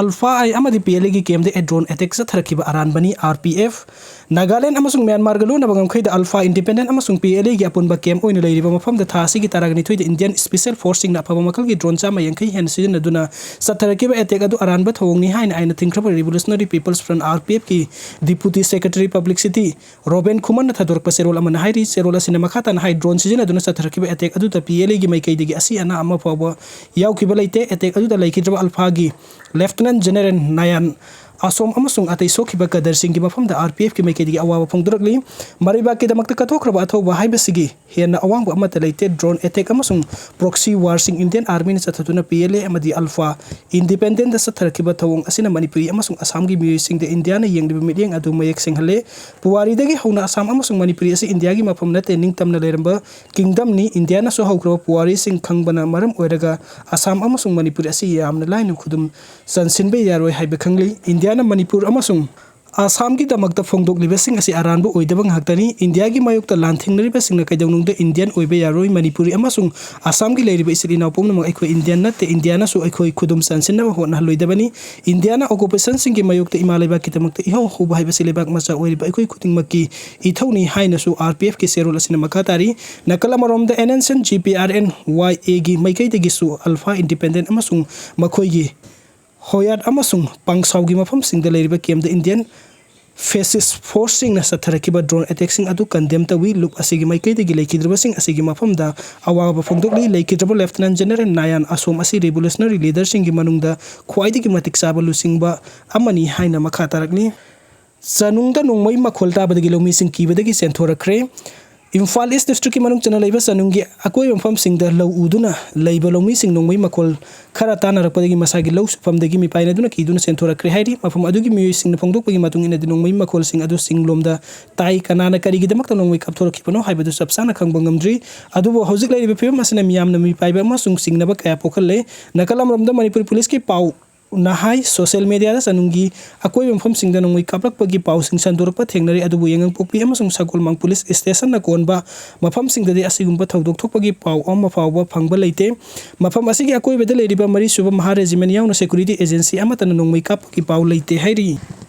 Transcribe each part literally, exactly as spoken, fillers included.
Alpha ꯑꯥꯏ ꯑꯃꯗꯤ P L ꯑꯦꯒꯤ ꯀꯦꯝꯗ drone attack ꯆꯠꯊꯔꯛꯈꯤꯕ ꯑꯔꯥꯟꯕꯅꯤ꯫ ꯑꯥꯔ ꯄꯤ ꯑꯦꯐ, ꯅꯥꯒꯥꯂꯦꯟ ꯑꯃꯁꯨꯡ ꯃ꯭ꯌꯥꯟꯃꯥꯔꯒ ꯂꯣꯟꯅꯕ ꯉꯝꯈꯩꯗ ꯑꯜꯐꯥ, ꯏꯟꯗꯤꯄꯦꯟꯗꯦꯟ ꯑꯃꯁꯨꯡ ꯄꯤ ꯑꯦꯜ ꯑꯦꯒꯤ ꯑꯄꯨꯟꯕ ꯀꯦꯝ ꯑꯣꯏꯅ ꯂꯩꯔꯤꯕ ꯃꯐꯝꯗ ꯊꯥ ꯑꯁꯤꯒꯤ ꯇꯔꯥꯒ ꯅꯤꯊꯣꯏꯗ ꯏꯟꯗꯤꯌꯟ ꯁ꯭ꯄꯦꯁꯦꯜ ꯐꯣꯔꯁꯁꯤꯡꯅ ꯑꯐꯕ ꯃꯈꯜꯒꯤ drone ꯆꯥꯝꯃ ꯌꯥꯡꯈꯩ ꯍꯦꯟꯅ ꯁꯤꯖꯤꯟꯅꯗꯨꯅ ꯆꯠꯊꯔꯛꯈꯤꯕ attack ꯑꯗꯨ ꯑꯔꯥꯟꯕ ꯊꯧꯑꯣꯡꯅꯤ ꯍꯥꯏꯅ ꯑꯥꯏꯟꯅ ꯊꯤꯡꯈ꯭ꯔꯕ Revolutionary People's Front, R P F, ꯀꯤ Deputy Secretary Publicity ꯔꯣꯕꯦꯟ ꯈꯨꯃꯟꯅ ꯊꯥꯗꯣꯔꯛꯄ ꯆꯦꯔꯣꯜ ꯑꯃꯅ ꯍꯥꯏꯔꯤ꯫ ꯆꯦꯔꯣꯜ ꯑꯁꯤꯅ ꯃꯈꯥ ꯇꯥꯅ ꯍꯥꯏ, drone ꯁꯤꯖꯤꯟꯅꯗꯨꯅ ꯆꯠꯊꯔꯛꯈꯤꯕ attack ꯑꯗꯨꯗ ꯄꯤ ꯑꯦꯜ ꯑꯦꯒꯤ ꯃꯥꯏꯀꯩꯗꯒꯤ ꯑꯁꯤ ꯑꯅꯥ ꯑꯃ ꯐꯥꯎꯕ ꯌꯥꯎꯈꯤꯕ ꯂꯩꯇꯦ꯫ Attack ꯑꯗꯨꯗ ꯂꯩꯈꯤꯗ꯭ꯔꯕ ꯑꯜꯐꯥꯒꯤ Lieutenant General ꯅꯥꯌꯥꯟ ꯑꯁꯣꯝ ꯑꯃꯁꯨꯡ ꯑꯇꯩ ꯁꯣꯛꯈꯤꯕ ꯀꯗꯔꯁꯤꯡꯒꯤ ꯃꯐꯝꯗ R P F ꯀꯤ ꯃꯥꯏꯀꯩꯗꯒꯤ ꯑꯋꯥꯕ ꯐꯣꯡꯗꯣꯔꯛꯂꯤ꯫ ꯃꯔꯩꯕꯥꯛꯀꯤꯗꯃꯛꯇ ꯀꯠꯊꯣꯛꯈ꯭ꯔꯕ ꯑꯊꯧꯕ ꯍꯥꯏꯕꯁꯤꯒꯤ ꯍꯦꯟꯅ ꯑꯋꯥꯡꯕ ꯑꯃꯠꯇ ꯂꯩꯇꯦ꯫ Drone attack ꯑꯃꯁꯨꯡ proxy warꯁꯤꯡ Indian Armyꯅ ꯆꯠꯊꯗꯨꯅ P L A ꯑꯃꯗꯤ Alpha Independentꯗ ꯆꯠꯊꯔꯛꯈꯤꯕ ꯊꯧꯑꯣꯡ ꯑꯁꯤꯅ ꯃꯅꯤꯄꯨꯔꯤ ꯑꯃꯁꯨꯡ ꯑꯁꯥꯝꯒꯤ ꯃꯤꯑꯣꯏꯁꯤꯡꯗ ꯏꯟꯗꯤꯌꯥꯅ ꯌꯦꯡꯂꯤꯕ ꯃꯤꯠꯌꯦꯡ ꯑꯗꯨ ꯃꯌꯦꯛ ꯁꯦꯡꯍꯜꯂꯦ꯫ ꯄꯨꯋꯥꯔꯤꯗꯒꯤ ꯍꯧꯅ ꯑꯁꯥꯝ ꯑꯃꯁꯨꯡ ꯃꯅꯤꯄꯨꯔꯤ ꯑꯁꯤ ꯏꯟꯗꯤꯌꯥꯒꯤ ꯃꯐꯝ ꯅꯠꯇꯦ, ꯅꯤꯡꯇꯝꯅ ꯂꯩꯔꯝꯕ kingdomꯅꯤ꯫ ꯏꯟꯗꯤꯌꯥꯅꯁꯨ ꯍꯧꯈ꯭ꯔꯕ ꯄꯨꯋꯥꯔꯤꯁꯤꯡ ꯈꯪꯕꯅ ꯃꯔꯝ ꯑꯣꯏꯔꯒ ꯑꯁꯥꯝ ꯑꯃꯁꯨꯡ ꯃꯅꯤꯄꯨꯔꯤ ꯑꯁꯤ ꯌꯥꯝꯅ ꯂꯥꯏꯅ ꯈꯨꯗꯨꯝ ꯆꯟꯁꯤꯟꯕ ꯌꯥꯔꯣꯏ ꯍꯥꯏꯕ ꯈꯪꯂꯤ꯫ ꯏꯟꯗꯤꯌꯥꯅ ꯃꯅꯤꯄꯨꯔ ꯑꯃꯁꯨꯡ ꯑꯁꯥꯝꯒꯤꯗꯃꯛꯇ ꯐꯣꯡꯗꯣꯛꯂꯤꯕꯁꯤꯡ ꯑꯁꯤ ꯑꯔꯥꯟꯕ ꯑꯣꯏꯗꯕ ꯉꯥꯛꯇꯅꯤ꯫ ꯏꯟꯗꯤꯌꯥꯒꯤ ꯃꯥꯌꯣꯛꯇ ꯂꯥꯟ ꯊꯦꯡꯅꯔꯤꯕꯁꯤꯡꯅ ꯀꯩꯗꯧꯅꯨꯡꯗ ꯏꯟꯗꯤꯌꯟ ꯑꯣꯏꯕ ꯌꯥꯔꯣꯏ꯫ ꯃꯅꯤꯄꯨꯔꯤ ꯑꯃꯁꯨꯡ ꯑꯁꯥꯝꯒꯤ ꯂꯩꯔꯤꯕ ꯏꯆꯤꯜ ꯏꯅꯥꯎ ꯄꯨꯝꯅꯃꯛ ꯑꯩꯈꯣꯏ ꯏꯟꯗꯤꯌꯟ ꯅꯠꯇꯦ꯫ ꯏꯟꯗꯤꯌꯥꯅꯁꯨ ꯑꯩꯈꯣꯏ ꯈꯨꯗꯨꯝ ꯆꯟꯁꯤꯟꯅꯕ ꯍꯣꯠꯅꯍꯜꯂꯣꯏꯗꯕꯅꯤ꯫ ꯏꯟꯗꯤꯌꯥꯅ occupationꯁꯤꯡꯒꯤ ꯃꯥꯌꯣꯛꯇ ꯏꯃꯥ ꯂꯩꯕꯥꯛꯀꯤꯗꯃꯛꯇ ꯏꯍꯧ ꯍꯧꯕ ꯍꯥꯏꯕꯁꯤ ꯂꯩꯕꯥꯛ ꯃꯆꯥ ꯑꯣꯏꯔꯤꯕ ꯑꯩꯈꯣꯏ ꯈꯨꯗꯤꯡꯃꯛꯀꯤ ꯏꯊꯧꯅꯤ ꯍꯥꯏꯅꯁꯨ R P Fꯀꯤ ꯆꯦꯔꯣꯜ ꯑꯁꯤꯅ ꯃꯈꯥ ꯇꯥꯔꯤ꯫ ꯅꯥꯀꯜ ꯑꯃꯔꯣꯝꯗ N S N G P R N Y Aꯒꯤ ꯃꯥꯏꯀꯩꯗꯒꯤꯁꯨ Alpha Independent ꯑꯃꯁꯨꯡ ꯃꯈꯣꯏꯒꯤ ꯍꯣꯌꯥꯠ ꯑꯃꯁꯨꯡ ꯄꯥꯡꯁꯥꯎꯒꯤ ꯃꯐꯝꯁꯤꯡꯗ ꯂꯩꯔꯤꯕ campꯇ Indian fascist forceꯁꯤꯡꯅ ꯆꯠꯊꯔꯛꯈꯤꯕ drone attackꯁꯤꯡ ꯑꯗꯨ condemn ꯇꯧꯏ꯫ ꯂꯨꯞ ꯑꯁꯤꯒꯤ ꯃꯥꯏꯀꯩꯗꯒꯤ ꯂꯩꯈꯤꯗ꯭ꯔꯕꯁꯤꯡ ꯑꯁꯤꯒꯤ ꯃꯐꯝꯗ ꯑꯋꯥꯕ ꯐꯣꯡꯗꯣꯛꯂꯤ꯫ ꯂꯩꯈꯤꯗ꯭ꯔꯕ Lieutenant General ꯅꯥꯌꯥꯟ ꯑꯁꯣꯝ ꯑꯁꯤ revolutionary leaderꯁꯤꯡꯒꯤ ꯃꯅꯨꯡꯗ ꯈ꯭ꯋꯥꯏꯗꯒꯤ ꯃꯇꯤꯛ ꯆꯥꯕ ꯂꯨꯆꯤꯡꯕ ꯑꯃꯅꯤ ꯍꯥꯏꯅ ꯃꯈꯥ ꯇꯥꯔꯛꯂꯤ꯫ ꯆꯅꯨꯡꯗ ꯅꯣꯡꯃꯩ ꯃꯈꯣꯜ ꯇꯥꯕꯗꯒꯤ ꯂꯧꯃꯤꯁꯤꯡ ꯀꯤꯕꯗꯒꯤ ꯆꯦꯟꯊꯣꯔꯛꯈ꯭ꯔꯦ꯫ ꯏꯝꯐꯥꯜ East Districtꯀꯤ ꯃꯅꯨꯡ ꯆꯟꯅ ꯂꯩꯕ ꯆꯅꯨꯡꯒꯤ ꯑꯀꯣꯏꯕ ꯃꯐꯝꯁꯤꯡꯗ ꯂꯧ ꯎꯗꯨꯅ ꯂꯩꯕ ꯂꯧꯃꯤꯁꯤꯡ ꯅꯣꯡꯃꯩ ꯃꯈꯣꯜ ꯈꯔ ꯇꯥꯅꯔꯛꯄꯗꯒꯤ ꯃꯁꯥꯒꯤ ꯂꯧ ꯁꯨꯐꯝꯗꯒꯤ ꯃꯤꯄꯥꯏꯅꯗꯨꯅ ꯀꯤꯗꯨꯅ ꯆꯦꯟꯊꯣꯔꯛꯈ꯭ꯔꯦ ꯍꯥꯏꯔꯤ꯫ ꯃꯐꯝ ꯑꯗꯨꯒꯤ ꯃꯤꯑꯣꯏꯁꯤꯡꯅ ꯐꯣꯡꯗꯣꯛꯄꯒꯤ ꯃꯇꯨꯡ ꯏꯟꯅꯗꯤ ꯅꯣꯡꯃꯩ ꯃꯈꯣꯜꯁꯤꯡ ꯑꯗꯨ ꯆꯤꯡꯂꯣꯝꯗ ꯇꯥꯏ꯫ ꯀꯅꯥꯅ ꯀꯔꯤꯒꯤꯗꯃꯛꯇ ꯅꯣꯡꯃꯩ ꯀꯥꯞꯊꯣꯔꯛꯈꯤꯕꯅꯣ ꯍꯥꯏꯕꯗꯨ ꯆꯞ ꯆꯥꯅ ꯈꯪꯕ ꯉꯝꯗ꯭ꯔꯤ꯫ ꯑꯗꯨꯕꯨ ꯍꯧꯖꯤꯛ ꯂꯩꯔꯤꯕ ꯐꯤꯕꯝ ꯑꯁꯤꯅ ꯃꯤꯌꯥꯝꯅ ꯃꯤꯄꯥꯏꯕ ꯑꯃꯁꯨꯡ ꯆꯤꯡꯅꯕ ꯀꯌꯥ ꯄꯣꯛꯍꯜꯂꯦ꯫ ꯅꯥꯀꯜ ꯑꯃꯔꯣꯝꯗ ꯃꯅꯤꯄꯨꯔ ꯄꯨꯂꯤꯁꯀꯤ ꯄꯥꯎ ꯅꯍꯥꯏ ꯁꯣꯁꯤꯌꯦꯜ ꯃꯦꯗꯤꯌꯥꯗ ꯆꯅꯨꯡꯒꯤ ꯑꯀꯣꯏꯕ ꯃꯐꯝꯁꯤꯡꯗ ꯅꯣꯡꯃꯩ ꯀꯥꯞꯂꯛꯄꯒꯤ ꯄꯥꯎꯁꯤꯡ ꯁꯟꯗꯣꯔꯛꯄ ꯊꯦꯡꯅꯔꯤ, ꯑꯗꯨꯕꯨ ꯌꯥꯏꯉꯪꯄꯣꯛꯄꯤ ꯑꯃꯁꯨꯡ ꯁꯒꯣꯜꯃꯥꯡ ꯄꯨꯂꯤꯁ ꯁ꯭ꯇꯦꯁꯟꯅ ꯀꯣꯟꯕ ꯃꯐꯝꯁꯤꯡꯗꯗꯤ ꯑꯁꯤꯒꯨꯝꯕ ꯊꯧꯗꯣꯛ ꯊꯣꯛꯄꯒꯤ ꯄꯥꯎ ꯑꯃ ꯐꯥꯎꯕ ꯐꯪꯕ ꯂꯩꯇꯦ꯫ ꯃꯐꯝ ꯑꯁꯤꯒꯤ ꯑꯀꯣꯏꯕꯗ ꯂꯩꯔꯤꯕ ꯃꯔꯤꯁꯨꯕ ꯃꯍꯥ ꯔꯦꯖꯤꯃꯦꯟ ꯌꯥꯎꯅ ꯁꯦꯀ꯭ꯌꯨꯔꯤꯇꯤ ꯑꯦꯖꯦꯟꯁꯤ ꯑꯃꯠꯇꯅ ꯅꯣꯡꯃꯩ ꯀꯥꯞꯄꯒꯤ ꯄꯥꯎ ꯂꯩꯇꯦ ꯍꯥꯏꯔꯤ꯫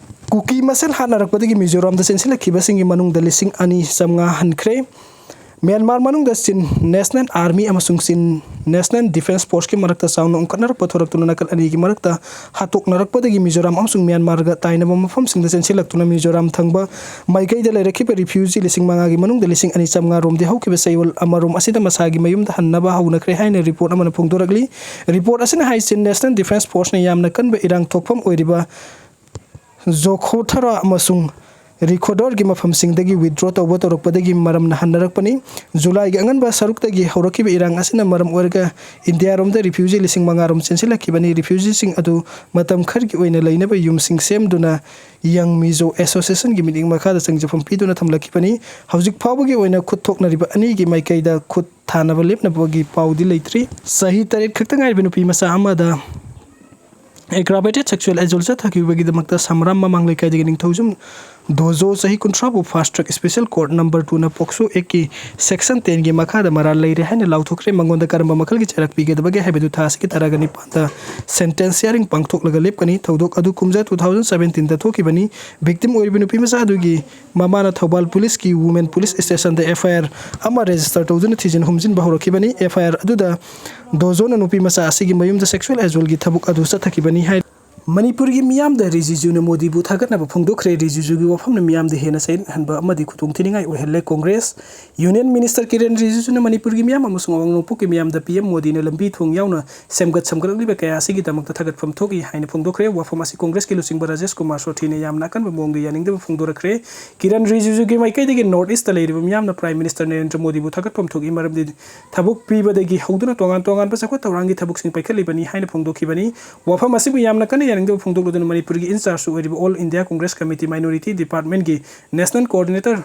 ꯀꯨꯀꯤ ꯃꯁꯦꯜ ꯍꯥꯠꯅꯔꯛꯄꯗꯒꯤ ꯃꯤꯖꯣꯔꯥꯝꯗ ꯆꯦꯟꯁꯤꯜꯂꯛꯈꯤꯕꯁꯤꯡꯒꯤ ꯃꯅꯨꯡꯗ ꯂꯤꯁꯤꯡ ꯑꯅꯤ ꯆꯥꯝꯃꯉꯥ ꯍꯟꯈ꯭ꯔꯦ꯫ ꯃ꯭ꯌꯥꯟꯃꯥꯔ ꯃꯅꯨꯡꯗ ꯆꯤꯟ ꯅꯦꯁꯅꯦꯜ ꯑꯥꯔꯃꯤ ꯑꯃꯁꯨꯡ ꯆꯤꯟ ꯅꯦꯁꯅꯦꯜ ꯗꯤꯐꯦꯟꯁ ꯐꯣꯔꯁꯀꯤ ꯃꯔꯛꯇ ꯆꯥꯎꯅ ꯎꯪꯈꯠꯅꯔꯛꯄ ꯊꯣꯔꯛꯇꯨꯅ ꯅꯥꯀꯜ ꯑꯅꯤꯒꯤ ꯃꯔꯛꯇ ꯍꯥꯠꯇꯣꯛꯅꯔꯛꯄꯗꯒꯤ ꯃꯤꯖꯣꯔꯥꯝ ꯑꯃꯁꯨꯡ ꯃ꯭ꯌꯥꯟꯃꯥꯔꯒ ꯇꯥꯏꯅꯕ ꯃꯐꯝꯁꯤꯡꯗ ꯆꯦꯟꯁꯤꯜꯂꯛꯇꯨꯅ ꯃꯤꯖꯣꯔꯥꯝ ꯊꯪꯕ ꯃꯥꯏꯀꯩꯗ ꯂꯩꯔꯛꯈꯤꯕ ꯔꯤꯐ꯭ꯌꯨꯖꯤ ꯂꯤꯁꯤꯡ ꯃꯉꯥꯒꯤ ꯃꯅꯨꯡꯗ ꯂꯤꯁꯤꯡ ꯑꯅꯤ ꯆꯥꯝꯃꯉꯥ ꯔꯣꯝꯗꯤ ꯍꯧꯈꯤꯕ ꯆꯌꯣꯜ ꯑꯃꯔꯣꯝ ꯑꯁꯤꯗ ꯃꯁꯥꯒꯤ ꯃꯌꯨꯝꯗ ꯍꯟꯅꯕ ꯍꯧꯅꯈ꯭ꯔꯦ ꯍꯥꯏꯅ ꯔꯤꯄꯣꯔꯠ ꯑꯃꯅ ꯐꯣꯡꯗꯣꯔꯛꯂꯤ꯫ ꯔꯤꯄꯣꯔꯠ ꯑꯁꯤꯅ ꯍꯥꯏ, ꯆꯤꯟ ꯅꯦꯁꯅꯦꯜ ꯗꯤꯐꯦꯟꯁ ꯐꯣꯔꯁꯅ ꯌꯥꯝꯅ ꯀꯟꯕ ꯏꯔꯥꯡ ꯊꯣꯛꯐꯝ ꯑꯣꯏꯔꯤꯕ ꯖꯣꯈꯣꯊꯔꯥ ꯑꯃꯁꯨꯡ ꯔꯤꯈꯣꯗꯣꯔꯒꯤ ꯃꯐꯝꯁꯤꯡꯗꯒꯤ ꯋꯤꯗ꯭ꯔꯣ ꯇꯧꯕ ꯇꯧꯔꯛꯄꯗꯒꯤ ꯃꯔꯝ ꯅꯥꯍꯟꯅꯔꯛꯄꯅꯤ꯫ ꯖꯨꯂꯥꯏꯒꯤ ꯑꯉꯟꯕ ꯁꯔꯨꯛꯇꯒꯤ ꯍꯧꯔꯛꯈꯤꯕ ꯏꯔꯥꯡ ꯑꯁꯤꯅ ꯃꯔꯝ ꯑꯣꯏꯔꯒ ꯏꯟꯗꯤꯌꯥꯔꯣꯝꯗ ꯔꯤꯐ꯭ꯌꯨꯖꯤ ꯂꯤꯁꯤꯡ ꯃꯉꯥ ꯔꯣꯝ ꯆꯦꯟꯁꯤꯜꯂꯛꯈꯤꯕꯅꯤ꯫ ꯔꯤꯐ꯭ꯌꯨꯖꯤꯁꯤꯡ ꯑꯗꯨ ꯃꯇꯝ ꯈꯔꯒꯤ ꯑꯣꯏꯅ ꯂꯩꯅꯕ ꯌꯨꯝꯁꯤꯡ ꯁꯦꯝꯗꯨꯅ ꯌꯪ ꯃꯤꯖꯣ ꯑꯦꯁꯣꯁꯤꯌꯦꯁꯟꯒꯤ ꯃꯤꯠꯌꯦꯡ ꯃꯈꯥꯗ ꯆꯪꯖꯐꯝ ꯄꯤꯗꯨꯅ ꯊꯝꯂꯛꯈꯤꯕꯅꯤ꯫ ꯍꯧꯖꯤꯛ ꯐꯥꯎꯕꯒꯤ ꯑꯣꯏꯅ ꯈꯨꯠ ꯊꯣꯛꯅꯔꯤꯕ ꯑꯅꯤꯒꯤ ꯃꯥꯏꯀꯩꯗ ꯈꯨꯠ ꯊꯥꯅꯕ ꯂꯦꯞꯅꯕꯒꯤ ꯄꯥꯎꯗꯤ ꯂꯩꯇ꯭ꯔꯤ꯫ ꯆꯍꯤ ꯇꯔꯦꯠ ꯈꯛꯇ ꯉꯥꯏꯔꯤꯕ ꯅꯨꯄꯤ ꯃꯆꯥ ꯑꯃꯗ ꯑꯦꯒ꯭ꯔꯥꯕꯦꯇꯦꯠ ꯁꯦꯛꯁꯨꯑꯦꯜ ꯑꯦꯖꯣꯜꯠ ꯆꯠꯊꯈꯤꯕꯒꯤꯗꯃꯛꯇ ꯁꯃꯔꯥꯝ ꯃꯃꯥꯡ ꯂꯩꯀꯥꯏꯗꯒꯤ ꯅꯤꯡꯊꯧꯖꯝ ꯗꯣꯖꯣ ꯆꯍꯤ ꯀꯨꯟꯊ꯭ꯔꯥꯕꯨ ꯐꯥꯁ ꯇ꯭ꯔꯦꯛ ꯁ꯭ꯄꯦꯁꯦꯜ ꯀꯣꯔꯠ ꯅꯝꯕꯔ ꯇꯨꯅ ꯄꯣꯛꯁꯣ ꯑꯦꯛꯀꯤ ꯁꯦꯛꯁꯟ ꯇꯦꯟꯒꯤ ꯃꯈꯥꯗ ꯃꯔꯥꯜ ꯂꯩꯔꯦ ꯍꯥꯏꯅ ꯂꯥꯎꯊꯣꯛꯈ꯭ꯔꯦ꯫ ꯃꯉꯣꯟꯗ ꯀꯔꯝꯕ ꯃꯈꯜꯒꯤ ꯆꯩꯔꯥꯛ ꯄꯤꯒꯗꯕꯒꯦ ꯍꯥꯏꯕꯗꯨ ꯊꯥ ꯑꯁꯤꯒꯤ ꯇꯔꯥꯒ ꯅꯤꯄꯥꯟꯗ ꯁꯦꯟꯇꯦꯟꯁ ꯍꯤꯌꯥꯔꯤꯡ ꯄꯥꯡꯊꯣꯛꯂꯒ ꯂꯦꯞꯀꯅꯤ꯫ ꯊꯧꯗꯣꯛ ꯑꯗꯨ ꯀꯨꯝꯖꯥ ꯇꯨ ꯊꯥꯎꯖꯟ ꯁꯕꯦꯟꯇꯤꯟꯗ ꯊꯣꯛꯈꯤꯕꯅꯤ꯫ ꯚꯤꯛꯇꯤꯝ ꯑꯣꯏꯔꯤꯕ ꯅꯨꯄꯤ ꯃꯆꯥ ꯑꯗꯨꯒꯤ ꯃꯃꯥꯅ ꯊꯧꯕꯥꯜ ꯄꯨꯂꯤꯁꯀꯤ ꯋꯨꯃꯦꯟ ꯄꯨꯂꯤꯁ ꯁ꯭ꯇꯦꯁꯟꯗ ꯑꯦꯐ ꯑꯥꯏ ꯑꯥꯔ ꯑꯃ ꯔꯦꯖꯤꯁꯇꯔ ꯇꯧꯗꯨꯅ ꯊꯤꯖꯤꯟ ꯍꯨꯝꯖꯤꯟꯕ ꯍꯧꯔꯛꯈꯤꯕꯅꯤ꯫ ꯑꯦꯐ ꯑꯥꯏ ꯑꯥꯔ ꯑꯗꯨꯗ ꯗꯣꯖꯣꯅ ꯅꯨꯄꯤ ꯃꯆꯥ ꯑꯁꯤꯒꯤ ꯃꯌꯨꯝꯗ ꯁꯦꯛꯁꯨꯑꯦꯜ ꯑꯦꯖꯣꯜꯒꯤ ꯊꯕꯛ ꯑꯗꯨ ꯆꯠꯊꯈꯤꯕꯅꯤ ꯍꯥꯏ꯫ ꯃꯅꯤꯄꯨꯔꯒꯤ ꯃꯤꯌꯥꯝꯗ ꯔꯤꯖꯤꯖꯨꯅ ꯃꯣꯗꯤꯕꯨ ꯊꯥꯒꯠꯅꯕ ꯐꯣꯡꯗꯣꯛꯈ꯭ꯔꯦ꯫ ꯔꯤꯖꯤꯖꯨꯒꯤ ꯋꯥꯐꯝꯅ ꯃꯤꯌꯥꯝꯗ ꯍꯦꯟꯅ ꯆꯌꯦꯠꯍꯟꯕ ꯑꯃꯗꯤ ꯈꯨꯗꯣꯡꯊꯤꯅꯤꯡꯉꯥꯏ ꯑꯣꯏꯍꯜꯂꯦ꯫ ꯀꯣꯡꯒ꯭ꯔꯦꯁ ꯌꯨꯅꯤꯌꯟ ꯃꯤꯅꯤꯁꯇꯔ ꯀꯤꯔꯟ ꯔꯤꯖꯤꯖꯨꯅ ꯃꯅꯤꯄꯨꯔꯒꯤ ꯃꯤꯌꯥꯝ ꯑꯃꯁꯨꯡ ꯑꯋꯥꯡ ꯅꯣꯡꯄꯣꯛꯀꯤ ꯃꯤꯌꯥꯝꯗ ꯄꯤ ꯑꯦꯝ ꯃꯣꯗꯤꯅ ꯂꯝꯕꯤ ꯊꯣꯡ ꯌꯥꯎꯅ ꯁꯦꯝꯒꯠ ꯁꯦꯝꯒꯠꯂꯛꯂꯤꯕ ꯀꯌꯥ ꯑꯁꯤꯒꯤꯗꯃꯛꯇ ꯊꯥꯒꯠꯐꯝ ꯊꯣꯛꯏ ꯍꯥꯏꯅ ꯐꯣꯡꯗꯣꯛꯈ꯭ꯔꯦ꯫ ꯋꯥꯐꯝ ꯑꯁꯤ ꯀꯣꯡꯒ꯭ꯔꯦꯁꯀꯤ ꯂꯨꯆꯤꯡꯕ ꯔꯥꯖꯦꯁ ꯀꯨꯃꯥꯔ ꯁꯣꯊꯤꯅ ꯌꯥꯝꯅ ꯑꯀꯟꯕ ꯃꯑꯣꯡꯗ ꯌꯥꯅꯤꯡꯗꯕ ꯐꯣꯡꯗꯣꯔꯛꯈ꯭ꯔꯦ꯫ ꯀꯤꯔꯟ ꯔꯤꯖꯤꯖꯨꯒꯤ ꯃꯥꯏꯀꯩꯗꯒꯤ ꯅꯣꯔꯠ ꯏꯁꯇ ꯂꯩꯔꯤꯕ ꯃꯤꯌꯥꯝꯅ ꯄ꯭ꯔꯥꯏꯝ ꯃꯤꯅꯤꯁꯇꯔ ꯅꯔꯦꯟꯗ꯭ꯔ ꯃꯣꯗꯤꯕꯨ ꯊꯥꯒꯠꯐꯝ ꯊꯣꯛꯏ, ꯃꯔꯝꯗꯤ ꯊꯕꯛ ꯄꯤꯕꯗꯒꯤ ꯍꯧꯗꯨꯅ ꯇꯣꯉꯥꯟ ꯇꯣꯉꯥꯟꯕ ꯆꯥꯎꯈꯠ ꯊꯧꯔꯥꯡꯒꯤ ꯊꯕꯛꯁꯤꯡ ꯄꯥꯏꯈꯠꯂꯤꯕꯅꯤ ꯍꯥꯏꯅ ꯐꯣꯡꯗꯣꯛꯈꯤꯕꯅꯤ꯫ ꯋꯥꯐꯝ ꯑꯁꯤꯕꯨ ꯌꯥꯝꯅ ꯀꯟꯅ ꯌꯥꯅꯤꯡꯗꯕ ꯐꯣꯡꯗꯣꯛꯂꯗꯨꯅ ꯃꯅꯤꯄꯨꯔꯒꯤ ꯏꯟꯆꯥꯔꯖꯁꯨ ꯑꯣꯏꯔꯤꯕ All India Congress Committee minority ꯗꯤꯄꯥꯔꯠꯃꯦꯟꯒꯤ ꯅꯦꯁꯅꯦꯜ ꯀꯣꯑꯣꯔꯗꯤꯅꯦꯇꯔ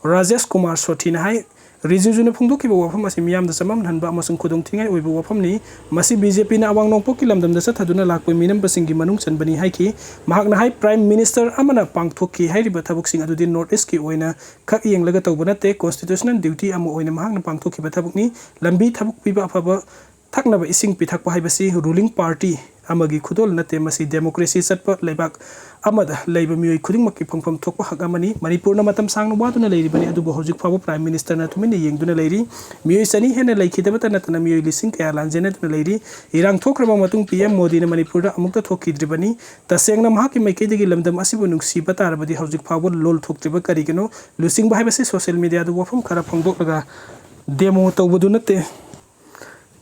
ꯔꯥꯖꯦꯁ ꯀꯨꯃꯥꯔ ꯁꯣꯊꯤꯅ ꯍꯥꯏ, ꯔꯤꯖꯤꯖꯨꯅ ꯐꯣꯡꯗꯣꯛꯈꯤꯕ ꯋꯥꯐꯝ ꯑꯁꯤ ꯃꯤꯌꯥꯝꯗ ꯆꯃꯝꯅꯍꯟꯕ ꯑꯃꯁꯨꯡ ꯈꯨꯗꯣꯡꯊꯤꯉꯥꯏ ꯑꯣꯏꯕ ꯋꯥꯐꯝꯅꯤ꯫ ꯃꯁꯤ ꯕꯤ ꯖꯦ ꯄꯤꯅ ꯑꯋꯥꯡ ꯅꯣꯡꯄꯣꯛꯀꯤ ꯂꯝꯗꯝꯗ ꯆꯠꯊꯗꯨꯅ ꯂꯥꯛꯄ ꯃꯤꯅꯝꯕꯁꯤꯡꯒꯤ ꯃꯅꯨꯡ ꯆꯟꯕꯅꯤ ꯍꯥꯏꯈꯤ꯫ ꯃꯍꯥꯛꯅ ꯍꯥꯏ, Prime Minister ꯑꯃꯅ ꯄꯥꯡꯊꯣꯛꯈꯤ ꯍꯥꯏꯔꯤꯕ ꯊꯕꯛꯁꯤꯡ ꯑꯗꯨꯗꯤ North East ꯀꯤ ꯑꯣꯏꯅ ꯈꯛ ꯌꯦꯡꯂꯒ ꯇꯧꯕ ꯅꯠꯇꯦ, constitutional duty ꯑꯃ ꯑꯣꯏꯅ ꯃꯍꯥꯛꯅ ꯄꯥꯡꯊꯣꯛꯈꯤꯕ ꯊꯕꯛꯅꯤ꯫ ꯂꯝꯕꯤ, ꯊꯕꯛ ꯄꯤꯕ, ꯑꯐꯕ ꯊꯛꯅꯕ ꯏꯁꯤꯡ ꯄꯤꯊꯛꯄ ꯍꯥꯏꯕꯁꯤ ruling party ꯑꯃꯒꯤ ꯈꯨꯗꯣꯜ ꯅꯠꯇꯦ, ꯃꯁꯤ democracy ꯆꯠꯄ ꯂꯩꯕꯥꯛ ꯑꯃꯗ ꯂꯩꯕ ꯃꯤꯑꯣꯏ ꯈꯨꯗꯤꯡꯃꯛꯀꯤ ꯐꯪꯐꯝ ꯊꯣꯛꯄ ꯍꯛ ꯑꯃꯅꯤ꯫ ꯃꯅꯤꯄꯨꯔꯅ ꯃꯇꯝ ꯁꯥꯡꯅ ꯋꯥꯗꯨꯅ ꯂꯩꯔꯤꯕꯅꯤ, ꯑꯗꯨꯕꯨ ꯍꯧꯖꯤꯛ ꯐꯥꯎꯕ Prime Minister ꯅ ꯇꯨꯃꯤꯟꯅ ꯌꯦꯡꯗꯨꯅ ꯂꯩꯔꯤ꯫ ꯃꯤꯑꯣꯏ ꯆꯅꯤ ꯍꯦꯟꯅ ꯂꯩꯈꯤꯗꯕꯇ ꯅꯠꯇꯅ ꯃꯤꯑꯣꯏ ꯂꯤꯁꯤꯡ ꯀꯌꯥ ꯂꯥꯟꯖꯦꯟꯅꯗꯨꯅ ꯂꯩꯔꯤ꯫ ꯏꯔꯥꯡ ꯊꯣꯛꯈ꯭ꯔꯕ ꯃꯇꯨꯡ P M ꯃꯣꯗꯤꯅ ꯃꯅꯤꯄꯨꯔꯗ ꯑꯃꯨꯛꯇ ꯊꯣꯛꯈꯤꯗ꯭ꯔꯤꯕꯅꯤ꯫ ꯇꯁꯦꯡꯅ ꯃꯍꯥꯛꯀꯤ ꯃꯥꯏꯀꯩꯗꯒꯤ ꯂꯝꯗꯝ ꯑꯁꯤꯕꯨ ꯅꯨꯡꯁꯤꯕ ꯇꯥꯔꯕꯗꯤ ꯍꯧꯖꯤꯛ ꯐꯥꯎꯕ ꯂꯣꯜ ꯊꯣꯛꯇ꯭ꯔꯤꯕ ꯀꯔꯤꯒꯤꯅꯣ? ꯂꯨꯆꯤꯡꯕ ꯍꯥꯏꯕꯁꯤ social media ꯗ ꯋꯥꯐꯝ ꯈꯔ ꯐꯣꯡꯗꯣꯛꯂꯒ demo ꯇꯧꯕꯗꯨ ꯅꯠꯇꯦ꯫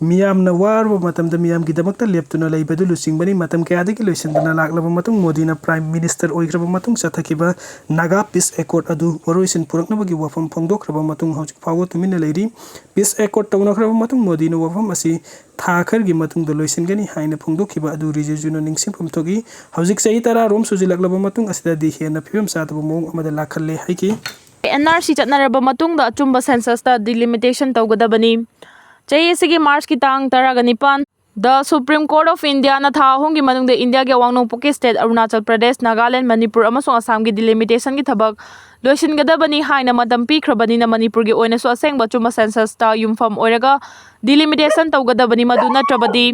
ꯃꯤꯌꯥꯝꯅ ꯋꯥꯔꯕ ꯃꯇꯝꯗ ꯃꯤꯌꯥꯝꯒꯤꯗꯃꯛꯇ ꯂꯦꯞꯇꯨꯅ ꯂꯩꯕꯗꯨ ꯂꯨꯆꯤꯡꯕꯅꯤ꯫ ꯃꯇꯝ ꯀꯌꯥꯗꯒꯤ ꯂꯣꯏꯁꯤꯟꯗꯅ ꯂꯥꯛꯂꯕ ꯃꯇꯨꯡ ꯃꯣꯗꯤꯅ Prime Minister ꯑꯣꯏꯈ꯭ꯔꯕ ꯃꯇꯨꯡ ꯆꯠꯊꯈꯤꯕ Naga Peace Accord ꯑꯗꯨ ꯋꯥꯔꯣꯏꯁꯤꯟ ꯄꯨꯔꯛꯅꯕꯒꯤ ꯋꯥꯐꯝ ꯐꯣꯡꯗꯣꯛꯈ꯭ꯔꯕ ꯃꯇꯨꯡ ꯍꯧꯖꯤꯛ ꯐꯥꯎꯕ ꯇꯨꯃꯤꯟꯅ ꯂꯩꯔꯤ꯫ Peace Accord ꯇꯧꯅꯈ꯭ꯔꯕ ꯃꯇꯨꯡ ꯃꯣꯗꯤꯅ ꯋꯥꯐꯝ ꯑꯁꯤ ꯊꯥ ꯈꯔꯒꯤ ꯃꯇꯨꯡꯗ ꯂꯣꯏꯁꯤꯟꯒꯅꯤ ꯍꯥꯏꯅ ꯐꯣꯡꯗꯣꯛꯈꯤꯕ ꯑꯗꯨ ꯔꯤꯖꯤꯖꯨꯅ ꯅꯤꯡꯁꯤꯡꯐꯝ ꯊꯣꯛꯏ꯫ ꯍꯧꯖꯤꯛ ꯆꯍꯤ ꯇꯔꯥ ꯔꯣꯝ ꯁꯨꯖꯤꯜꯂꯛꯂꯕ ꯃꯇꯨꯡ ꯑꯁꯤꯗꯗꯤ ꯍꯦꯟꯅ ꯐꯤꯕꯝ ꯆꯥꯗꯕ ꯃꯑꯣꯡ ꯑꯃꯗ ꯂꯥꯛꯍꯜꯂꯦ ꯍꯥꯏꯈꯤ꯫ N R C ꯆꯠꯅꯔꯕ ꯃꯇꯨꯡꯗ ꯑꯆꯨꯝꯕ census ꯇ delimitation ꯇꯧꯒꯗꯕꯅꯤ꯫ ꯆꯍꯤ ꯑꯁꯤꯒꯤ March ꯀꯤ ꯇꯥꯡ ꯇꯔꯥꯒ ꯅꯤꯄꯥꯟ ꯗ Supreme Court of India ꯅ ꯊꯥ ꯑꯍꯨꯝꯒꯤ ꯃꯅꯨꯡꯗ ꯏꯟꯗꯤꯌꯥꯒꯤ ꯑꯋꯥꯡ ꯅꯣꯡꯄꯣꯛꯀꯤ state ꯑꯔꯨꯅꯥꯆꯜ ꯄ꯭ꯔꯗꯦꯁ, ꯅꯥꯒꯥꯂꯦꯟ, ꯃꯅꯤꯄꯨꯔ ꯑꯃꯁꯨꯡ ꯑꯁꯥꯝꯒꯤ delimitation ꯒꯤ ꯊꯕꯛ ꯂꯣꯏꯁꯤꯟꯒꯗꯕꯅꯤ ꯍꯥꯏꯅ ꯃꯇꯝ ꯄꯤꯈ꯭ꯔꯕꯅꯤꯅ ꯃꯅꯤꯄꯨꯔꯒꯤ ꯑꯣꯏꯅꯁꯨ ꯑꯁꯦꯡꯕ ꯑꯆꯨꯝꯕ census ꯇ ꯌꯨꯝꯐꯝ ꯑꯣꯏꯔꯒ delimitation ꯇꯧꯒꯗꯕꯅꯤ꯫ ꯃꯗꯨ ꯅꯠꯇ꯭ꯔꯕꯗꯤ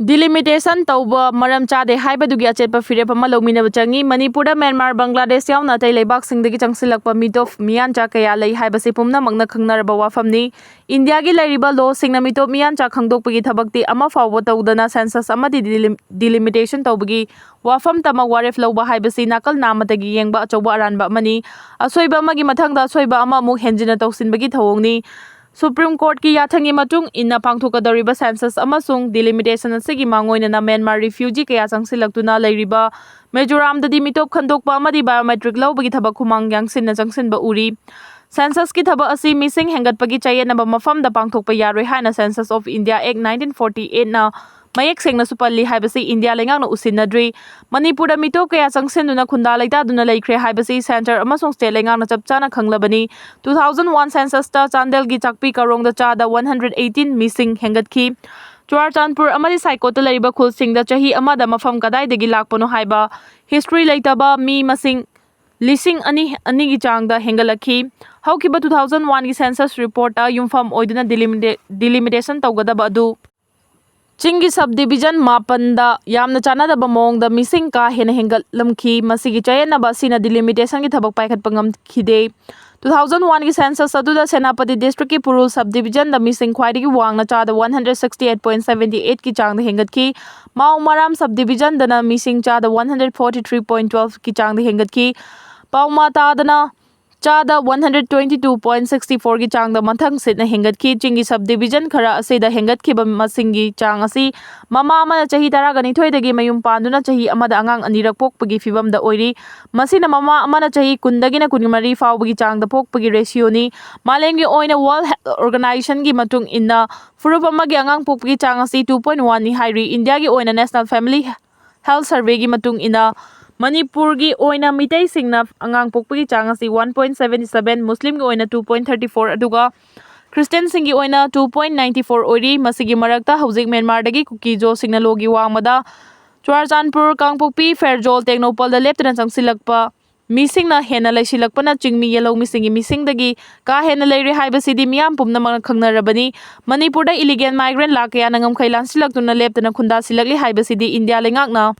delimitation ꯇꯧꯕ ꯃꯔꯝ ꯆꯥꯗꯦ ꯍꯥꯏꯕꯗꯨꯒꯤ ꯑꯆꯦꯠꯄ ꯐꯤꯔꯦꯞ ꯑꯃ ꯂꯧꯃꯤꯟꯅꯕ ꯆꯪꯏ꯫ ꯃꯅꯤꯄꯨꯔꯗ ꯃ꯭ꯌꯥꯟꯃꯥꯔ, ꯕꯪꯒ꯭ꯂꯥꯗꯦꯁ ꯌꯥꯎꯅ ꯑꯇꯩ ꯂꯩꯕꯥꯛꯁꯤꯡꯗꯒꯤ ꯆꯪꯁꯤꯜꯂꯛꯄ ꯃꯤꯇꯣꯞ ꯃꯤꯌꯥꯟꯆꯥ ꯀꯌꯥ ꯂꯩ ꯍꯥꯏꯕꯁꯤ ꯄꯨꯝꯅꯃꯛꯅ ꯈꯪꯅꯔꯕ ꯋꯥꯐꯝꯅꯤ꯫ ꯏꯟꯗꯤꯌꯥꯒꯤ ꯂꯩꯔꯤꯕ law ꯁꯤꯡꯅ ꯃꯤꯇꯣꯞ ꯃꯤꯌꯥꯟꯆꯥ ꯈꯪꯗꯣꯛꯄꯒꯤ ꯊꯕꯛꯇꯤ ꯑꯃ ꯐꯥꯎꯕ ꯇꯧꯗꯅ census ꯑꯃꯗꯤ delim-, delimitation ꯇꯧꯕꯒꯤ ꯋꯥꯐꯝꯇꯃꯛ ꯋꯥꯔꯦꯞ ꯂꯧꯕ ꯍꯥꯏꯕꯁꯤ ꯅꯥꯀꯜ ꯅꯥꯝꯃꯇꯒꯤ ꯌꯦꯡꯕ ꯑꯆꯧꯕ ꯑꯔꯥꯟꯕ ꯑꯃꯅꯤ꯫ ꯑꯁꯣꯏꯕ ꯑꯃꯒꯤ ꯃꯊꯪꯗ ꯑꯁꯣꯏꯕ ꯑꯃ ꯑꯃꯨꯛ ꯍꯦꯟꯖꯤꯟꯅ ꯇꯧꯁꯤꯟꯕꯒꯤ ꯊꯧꯑꯣꯡꯅꯤ꯫ Supreme Court ꯀꯤ ꯌꯥꯊꯪꯒꯤ ꯃꯇꯨꯡ ꯏꯟꯅ ꯄꯥꯡꯊꯣꯛꯀꯗꯧꯔꯤꯕ census ꯑꯃꯁꯨꯡ delimitation ꯑꯁꯤꯒꯤ ꯃꯥꯡꯑꯣꯏꯅꯅ ꯃ꯭ꯌꯥꯟꯃꯥꯔ refugee ꯀꯌꯥ ꯆꯪꯁꯤꯜꯂꯛꯇꯨꯅ ꯂꯩꯔꯤꯕ ꯃꯤꯖꯣꯔꯥꯝꯗꯗꯤ ꯃꯤꯇꯣꯞ ꯈꯟꯗꯣꯛꯄ ꯑꯃꯗꯤ biometric ꯂꯧꯕꯒꯤ ꯊꯕꯛ ꯈꯨꯃꯥꯡ ꯌꯥꯡꯁꯤꯟꯅ ꯆꯪꯁꯤꯟꯕ ꯎꯔꯤ꯫ Census ꯀꯤ ꯊꯕꯛ ꯑꯁꯤ ꯃꯤꯁꯤꯡ ꯍꯦꯟꯒꯠꯄꯒꯤ ꯆꯌꯦꯠꯅꯕ ꯃꯐꯝꯗ ꯄꯥꯡꯊꯣꯛꯄ ꯌꯥꯔꯣꯏ ꯍꯥꯏꯅ Census of India Act nineteen forty eight ꯅ ꯃꯌꯦꯛ ꯁꯦꯡꯅꯁꯨ ꯄꯜꯂꯤ ꯍꯥꯏꯕꯁꯤ ꯏꯟꯗꯤꯌꯥ ꯂꯩꯉꯥꯛꯅ ꯎꯁꯤꯟꯅꯗ꯭ꯔꯤ꯫ ꯃꯅꯤꯄꯨꯔꯗ ꯃꯤꯇꯣꯞ ꯀꯌꯥ ꯆꯪꯁꯤꯟꯗꯨꯅ ꯈꯨꯟꯗꯥ ꯂꯩꯇꯥꯗꯨꯅ ꯂꯩꯈ꯭ꯔꯦ ꯍꯥꯏꯕꯁꯤ ꯁꯦꯟꯇꯔ ꯑꯃꯁꯨꯡ ꯁ꯭ꯇꯦꯠ ꯂꯩꯉꯥꯛꯅ ꯆꯞ ꯆꯥꯅ ꯈꯪꯂꯕꯅꯤ꯫ Two thousand one censusꯇ ꯆꯥꯟꯗꯦꯜꯒꯤ ꯆꯥꯛꯄꯤ ꯀꯥꯔꯣꯡꯗ ꯆꯥꯗ one hundred eighteen ꯃꯤꯁꯤꯡ ꯍꯦꯟꯒꯠꯈꯤ꯫ ꯆꯨꯔꯥꯆꯥꯟꯄꯨꯔ ꯑꯃꯗꯤ ꯁꯥꯏꯀꯣꯠꯇ ꯂꯩꯔꯤꯕ ꯈꯨꯜꯁꯤꯡꯗ ꯆꯍꯤ ꯑꯃꯗ ꯃꯐꯝ ꯀꯗꯥꯏꯗꯒꯤ ꯂꯥꯛꯄꯅꯣ ꯍꯥꯏꯕ ꯍꯤꯁꯇ꯭ꯔꯤ ꯂꯩꯇꯕ ꯃꯤ ꯃꯁꯤꯡ ꯂꯤꯁꯤꯡ ꯑꯅꯤ, ꯑꯅꯤꯒꯤ ꯆꯥꯡꯗ ꯍꯦꯟꯒꯠꯂꯛꯈꯤ꯫ ꯍꯧꯈꯤꯕ two thousand oneꯒꯤ census reportꯇ ꯌꯨꯝꯐꯝ ꯑꯣꯏꯗꯨꯅ delimita-, delimitation ꯇꯧꯒꯗꯕ ꯑꯗꯨ ꯆꯤꯡꯒꯤ subdivision ꯃꯥꯄꯟꯗ ꯌꯥꯝꯅ ꯆꯥꯟꯅꯗꯕ ꯃꯑꯣꯡꯗ ꯃꯤꯁꯤꯡ ꯀꯥ ꯍꯦꯟꯅ ꯍꯦꯟꯒꯠꯂꯝꯈꯤ꯫ ꯃꯁꯤꯒꯤ ꯆꯌꯦꯠꯅꯕ ꯑꯁꯤꯅ delimitation ꯒꯤ ꯊꯕꯛ ꯄꯥꯏꯈꯠꯄ ꯉꯝꯈꯤꯗꯦ꯫ Two thousand oneꯒꯤ census ꯑꯗꯨꯗ ꯁꯦꯅꯥꯄꯇꯤ districtꯀꯤ ꯄꯨꯔꯨꯜ subdivisionꯗ ꯃꯤꯁꯤꯡ ꯈ꯭ꯋꯥꯏꯗꯒꯤ ꯋꯥꯡꯅ ꯆꯥꯗ one hundred sixty eight point seven eight ꯀꯤ ꯆꯥꯡꯗ ꯍꯦꯟꯒꯠꯈꯤ꯫ ꯃꯥꯎ ꯃꯔꯥꯝ subdivisionꯗꯅ ꯃꯤꯁꯤꯡ ꯆꯥꯗ one hundred forty three point twelve ꯀꯤ ꯆꯥꯡꯗ ꯍꯦꯟꯒꯠꯈꯤ꯫ ꯄꯥꯎꯃꯥ ꯇꯥꯗꯅ ꯆꯥꯗ one hundred twenty two point sixty four ꯒꯤ ꯆꯥꯡꯗ ꯃꯊꯪ ꯁꯤꯠꯅ ꯍꯦꯟꯒꯠꯈꯤ꯫ ꯆꯤꯡꯒꯤ subdivision ꯈꯔ ꯑꯁꯤꯗ ꯍꯦꯟꯒꯠꯈꯤꯕ ꯃꯁꯤꯡꯒꯤ ꯆꯥꯡ ꯑꯁꯤ ꯃꯃꯥ ꯑꯃꯅ ꯆꯍꯤ ꯇꯔꯥꯅꯤꯊꯣꯏꯗꯒꯤ ꯃꯌꯨꯝ ꯄꯥꯟꯗꯨꯅ ꯆꯍꯤ ꯑꯃꯗ ꯑꯉꯥꯡ ꯑꯅꯤꯔꯛ ꯄꯣꯛꯄꯒꯤ ꯐꯤꯕꯝꯗ ꯑꯣꯏꯔꯤ꯫ ꯃꯁꯤꯅ ꯃꯃꯥ ꯑꯃꯅ ꯆꯍꯤ ꯀꯨꯟꯗꯒꯤꯅ ꯀꯨꯟꯃꯔꯤ ꯐꯥꯎꯕꯒꯤ ꯆꯥꯡꯗ ꯄꯣꯛꯄꯒꯤ ratioꯅꯤ꯫ ꯃꯥꯂꯦꯝꯒꯤ ꯑꯣꯏꯅ World Health Organizationꯒꯤ ꯃꯇꯨꯡ ꯏꯟꯅ ꯐꯨꯔꯨꯞ ꯑꯃꯒꯤ ꯑꯉꯥꯡ ꯄꯣꯛꯄꯒꯤ ꯆꯥꯡ ꯑꯁꯤ two point oneꯅꯤ ꯍꯥꯏꯔꯤ꯫ ꯏꯟꯗꯤꯌꯥꯒꯤ ꯑꯣꯏꯅ National Family Health Surveyꯒꯤ ꯃꯇꯨꯡ ꯏꯟꯅ ꯃꯅꯤꯄꯨꯔꯒꯤ ꯑꯣꯏꯅ ꯃꯤꯇꯩꯁꯤꯡꯅ ꯑꯉꯥꯡ ꯄꯣꯛꯄꯒꯤ ꯆꯥꯡ ꯑꯁꯤ one point seven seven, ꯃꯨꯁꯂꯤꯝꯒꯤ ꯑꯣꯏꯅ two point thirty four, ꯑꯗꯨꯒ ꯈ꯭ꯔꯤꯁꯇꯤꯌꯟꯁꯤꯡꯒꯤ ꯑꯣꯏꯅ two point nine four ꯑꯣꯏꯔꯤ꯫ ꯃꯁꯤꯒꯤ ꯃꯔꯛꯇ ꯍꯧꯖꯤꯛ ꯃ꯭ꯌꯥꯟꯃꯥꯔꯗꯒꯤ ꯀꯨꯀꯤꯖꯣꯁꯤꯡꯅ ꯂꯣꯒꯤ ꯋꯥꯡꯃꯗ ꯆꯨꯔꯥꯆꯥꯟꯄꯨꯔ, ꯀꯥꯡꯄꯣꯛꯄꯤ, ꯐꯦꯔꯖꯣꯜ, ꯇꯦꯡꯅꯧꯄꯜꯗ ꯂꯦꯞꯇꯅ ꯆꯪꯁꯤꯜꯂꯛꯄ ꯃꯤꯁꯤꯡꯅ ꯍꯦꯟꯅ ꯂꯩꯁꯤꯜꯂꯛꯄꯅ ꯆꯤꯡꯃꯤ ꯌꯦꯜꯍꯧꯃꯤꯁꯤꯡꯒꯤ ꯃꯤꯁꯤꯡꯗꯒꯤ ꯀꯥ ꯍꯦꯟꯅ ꯂꯩꯔꯦ ꯍꯥꯏꯕꯁꯤꯗꯤ ꯃꯤꯌꯥꯝ ꯄꯨꯝꯅꯃꯛꯅ ꯈꯪꯅꯔꯕꯅꯤ꯫ ꯃꯅꯤꯄꯨꯔꯗ illegal migrant ꯂꯥꯈ ꯀꯌꯥꯅ ꯉꯝꯈꯩ ꯂꯥꯟꯁꯤꯜꯂꯛꯇꯨꯅ ꯂꯦꯞꯇꯅ ꯈꯨꯟꯗꯥꯁꯤꯜꯂꯛꯂꯤ ꯍꯥꯏꯕꯁꯤꯗꯤ ꯏꯟꯗꯤꯌꯥ ꯂꯩꯉꯥꯛꯅ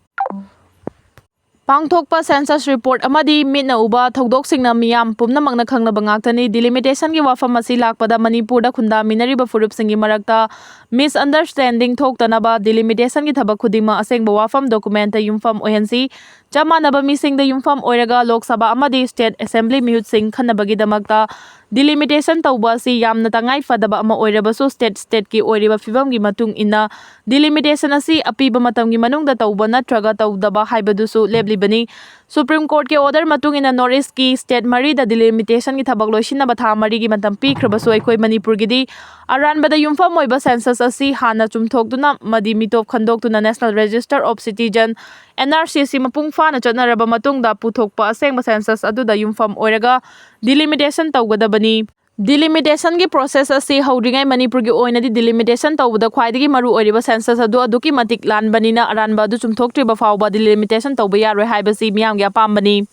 ꯄꯥꯡꯊꯣꯛꯄ census report ꯑꯃꯗꯤ ꯃꯤꯠꯅ ꯎꯕ ꯊꯧꯗꯣꯛꯁꯤꯡꯅ ꯃꯤꯌꯥꯝ ꯄꯨꯝꯅꯃꯛꯅ ꯈꯪꯅꯕ ꯉꯥꯛꯇꯅꯤ꯫ Delimitationꯒꯤ ꯋꯥꯐꯝ ꯑꯁꯤ ꯂꯥꯛꯄꯗ ꯃꯅꯤꯄꯨꯔꯗ ꯈꯨꯟꯗꯥꯃꯤꯟꯅꯔꯤꯕ ꯐꯨꯔꯨꯞꯁꯤꯡꯒꯤ ꯃꯔꯛꯇ misunderstanding ꯊꯣꯛꯇꯅꯕ delimitationꯒꯤ ꯊꯕꯛ ꯈꯨꯗꯤꯡꯃꯛ ꯑꯁꯦꯡꯕ ꯋꯥꯐꯝ documentꯇ ꯌꯨꯝꯐꯝ ꯑꯣꯏꯍꯟꯁꯤ꯫ ꯆꯞ ꯃꯥꯟꯅꯕ ꯃꯤꯁꯤꯡꯗ ꯌꯨꯝꯐꯝ ꯑꯣꯏꯔꯒ ꯂꯣꯛ ꯁꯚꯥ ꯑꯃꯗꯤ state assembly ꯃꯤꯍꯨꯠꯁꯤꯡ ꯈꯟꯅꯕꯒꯤꯗꯃꯛꯇ delimitation ꯇꯧꯕ ꯑꯁꯤ ꯌꯥꯝꯅ ꯇꯉꯥꯏ ꯐꯗꯕ ꯑꯃ ꯑꯣꯏꯔꯕꯁꯨ, state stateꯀꯤ ꯑꯣꯏꯔꯤꯕ ꯐꯤꯕꯝꯒꯤ ꯃꯇꯨꯡ ꯏꯟꯅ delimitation ꯑꯁꯤ ꯑꯄꯤꯕ ꯃꯇꯝꯒꯤ ꯃꯅꯨꯡꯗ ꯇꯧꯕ ꯅꯠꯇ꯭ꯔꯒ ꯇꯧꯗꯕ ꯍꯥꯏꯕꯗꯨꯁꯨ ꯂꯦꯞꯂꯤ꯫ ꯂꯩꯕꯅꯤ꯫ Supreme Courtꯀꯤ order ꯃꯇꯨꯡ ꯏꯟꯅ North Eastꯀꯤ state ꯃꯔꯤꯗ delimitationꯒꯤ ꯊꯕꯛ ꯂꯣꯏꯁꯤꯟꯅꯕ ꯊꯥ ꯃꯔꯤꯒꯤ ꯃꯇꯝ ꯄꯤꯈ꯭ꯔꯕꯁꯨ, ꯑꯩꯈꯣꯏ ꯃꯅꯤꯄꯨꯔꯒꯤꯗꯤ ꯑꯔꯥꯟꯕꯗ ꯌꯨꯝꯐꯝ ꯑꯣꯏꯕ census ꯑꯁꯤ ꯍꯥꯟꯅ ꯆꯨꯝꯊꯣꯛꯇꯨꯅ ꯑꯃꯗꯤ ꯃꯤꯇꯣꯞ ꯈꯟꯗꯣꯛꯇꯨꯅ National Register of Citizen, NRC, ꯑꯁꯤ ꯃꯄꯨꯡ ꯐꯥꯅ ꯆꯠꯅꯔꯕ ꯃꯇꯨꯡꯗ ꯄꯨꯊꯣꯛꯄ ꯑꯁꯦꯡꯕ census ꯑꯗꯨꯗ ꯌꯨꯝꯐꯝ ꯑꯣꯏꯔꯒ delimitation ꯇꯧꯒꯗꯕꯅꯤ꯫ Delimitationꯒꯤ process ꯑꯁꯤ ꯍꯧꯗ꯭ꯔꯤꯉꯩ ꯃꯅꯤꯄꯨꯔꯒꯤ ꯑꯣꯏꯅꯗꯤ delimitation ꯇꯧꯕꯗ ꯈ꯭ꯋꯥꯏꯗꯒꯤ ꯃꯔꯨ ꯑꯣꯏꯔꯤꯕ census ꯑꯗꯨ ꯑꯗꯨꯛꯀꯤ ꯃꯇꯤꯛ ꯂꯥꯟꯕꯅꯤꯅ, ꯑꯔꯥꯟꯕ ꯑꯗꯨ ꯆꯨꯝꯊꯣꯛꯇ꯭ꯔꯤꯕ ꯐꯥꯎꯕ delimitation ꯇꯧꯕ ꯌꯥꯔꯣꯏ ꯍꯥꯏꯕꯁꯤ ꯃꯤꯌꯥꯝꯒꯤ ꯑꯄꯥꯝꯕꯅꯤ꯫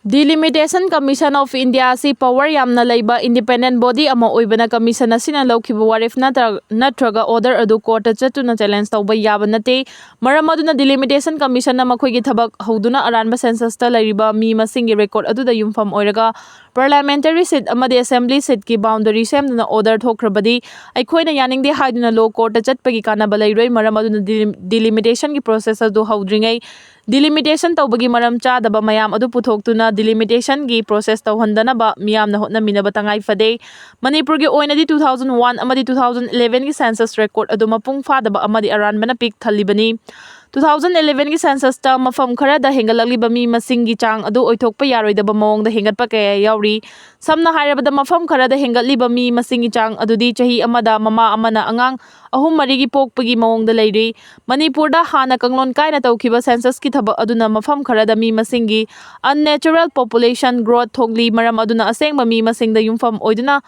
Delimitation Commission of India ꯑꯁꯤ power ꯌꯥꯝꯅ ꯂꯩꯕ independent body ꯑꯃ ꯑꯣꯏꯕꯅ, commission ꯑꯁꯤꯅ ꯂꯧꯈꯤꯕ ꯋꯥꯔꯦꯞ ꯅꯠꯇ꯭ꯔ-, ꯅꯠꯇ꯭ꯔꯒ order ꯑꯗꯨ courtꯇ ꯆꯠꯇꯨꯅ challenge ꯇꯧꯕ ꯌꯥꯕ ꯅꯠꯇꯦ꯫ ꯃꯔꯝ ꯑꯗꯨꯅ, Delimitation Commissionꯅ ꯃꯈꯣꯏꯒꯤ ꯊꯕꯛ ꯍꯧꯗꯨꯅ ꯑꯔꯥꯟꯕ censusꯇ ꯂꯩꯔꯤꯕ ꯃꯤ ꯃꯁꯤꯡꯒꯤ record ꯑꯗꯨꯗ ꯌꯨꯝꯐꯝ ꯑꯣꯏꯔꯒ parliamentary seat ꯑꯃꯗꯤ assembly seatꯀꯤ boundary ꯁꯦꯝꯗꯨꯅ order ꯊꯣꯛꯈ꯭ꯔꯕꯗꯤ, ꯑꯩꯈꯣꯏꯅ ꯌꯥꯅꯤꯡꯗꯦ ꯍꯥꯏꯗꯨꯅ law courtꯇ ꯆꯠꯄꯒꯤ ꯀꯥꯟꯅꯕ ꯂꯩꯔꯣꯏ꯫ ꯃꯔꯝ ꯑꯗꯨꯅ, delim-, delimitationꯒꯤ process ꯑꯗꯨ ꯍꯧꯗ꯭ꯔꯤꯉꯩ, delimitation ꯇꯧꯕꯒꯤ ꯃꯔꯝ ꯆꯥꯗꯕ ꯃꯌꯥꯝ ꯑꯗꯨ ꯄꯨꯊꯣꯛꯇꯨꯅ delimitation process ꯇꯧꯍꯟꯗꯅꯕ ꯃꯤꯌꯥꯝꯅ ꯍꯣꯠꯅꯃꯤꯟꯅꯕ ꯇꯉꯥꯏ ꯐꯗꯦ꯫ ꯃꯅꯤꯄꯨꯔꯒꯤ ꯑꯣꯏꯅꯗꯤ two thousand one ꯑꯃꯗꯤ two thousand elevenꯒꯤ census record ꯑꯗꯨ ꯃꯄꯨꯡ ꯐꯥꯗꯕ ꯑꯃꯗꯤ ꯑꯔꯥꯟꯕꯅ ꯄꯤꯛ ꯊꯜꯂꯤꯕꯅꯤ꯫ Two thousand elevenꯒꯤ censusꯇ ꯃꯐꯝ ꯈꯔꯗ ꯍꯦꯟꯒꯠꯂꯛꯂꯤꯕ ꯃꯤ ꯃꯁꯤꯡꯒꯤ ꯆꯥꯡ ꯑꯗꯨ ꯑꯣꯏꯊꯣꯛꯄ ꯌꯥꯔꯣꯏꯗꯕ ꯃꯑꯣꯡꯗ ꯍꯦꯟꯒꯠꯄ ꯀꯌꯥ ꯌꯥꯎꯔꯤ꯫ ꯁꯝꯅ ꯍꯥꯏꯔꯕꯗ, ꯃꯐꯝ ꯈꯔꯗ ꯍꯦꯟꯒꯠꯂꯤꯕ ꯃꯤ ꯃꯁꯤꯡꯒꯤ ꯆꯥꯡ ꯑꯗꯨꯗꯤ ꯆꯍꯤ ꯑꯃꯗ ꯃꯃꯥ ꯑꯃꯅ ꯑꯉꯥꯡ ꯑꯍꯨꯝ ꯃꯔꯤꯒꯤ ꯄꯣꯛꯄꯒꯤ ꯃꯑꯣꯡꯗ ꯂꯩꯔꯤ꯫ ꯃꯅꯤꯄꯨꯔꯗ ꯍꯥꯟꯅ ꯀꯥꯡꯂꯣꯟ ꯀꯥꯏꯅ ꯇꯧꯈꯤꯕ censusꯀꯤ ꯊꯕꯛ ꯑꯗꯨꯅ ꯃꯐꯝ ꯈꯔꯗ ꯃꯤ ꯃꯁꯤꯡꯒꯤ unnatural population growth ꯊꯣꯛꯂꯤ, ꯃꯔꯝ ꯑꯗꯨꯅ ꯑꯁꯦꯡꯕ ꯃꯤ ꯃꯁꯤꯡꯗ ꯌꯨꯝꯐꯝ ꯑꯣꯏꯗꯨꯅ